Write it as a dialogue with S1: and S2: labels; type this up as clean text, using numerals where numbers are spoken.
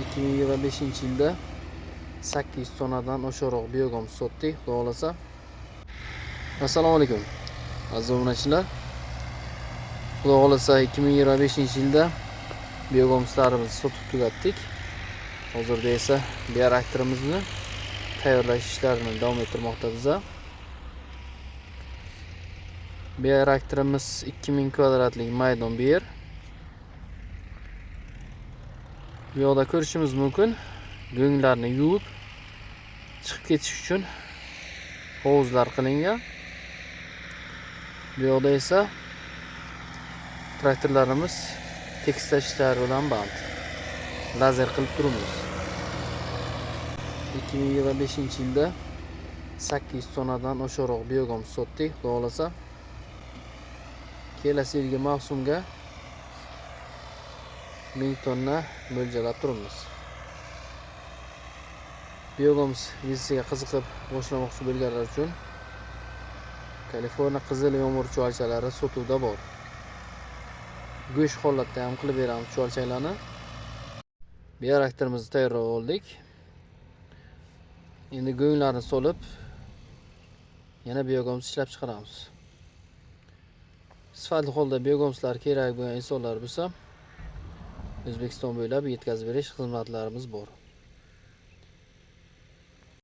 S1: 2025-yilda 800 tonnadan oshiqroq biogoms sotdik, xudo xohlasa. Assalomu alaykum, aziz obunachilar. Xudo xohlasa, 2025-yilda biogomslarimizni sotib tugatdik. Hozirda esa bioreaktorimizni tayyorlash ishlarini davom ettirmoqda biza. Bioreaktorimiz 2000 kvadratlik maydon bu yer. Bu yoqda ko'rishimiz mumkin, go'nglarni yuvib chiqib ketish uchun hovuzlar qilingan. Bu yoqda esa traktorlarimiz tekislash ishlari bilan band. Lazer qilib turibmiz. 2025-yilda 800 tonnadan oshiqroq biogoms sotdik, xudo xohlasa. Kelasi yilgi mavsumga 1000 tonna mo'ljallab turibmiz. Biogoms biznesiga qiziqib boshlamoqchi bo'lganlar uchun Kaliforniya qizil yomg'ir chuvalchalari sotuvda bor. Go'sht holatda ham qilib beramiz chuvalchanglarni. Bioreaktorimizni tayyorlab oldik. Endi go'nglarni solib, yana biogoms ishlab chiqaramiz. Sifatli holda biogomslar kerak bo'lgan insonlar bo'lsa, O'zbekiston bo'ylab yetkazib berish xizmatlarimiz bor.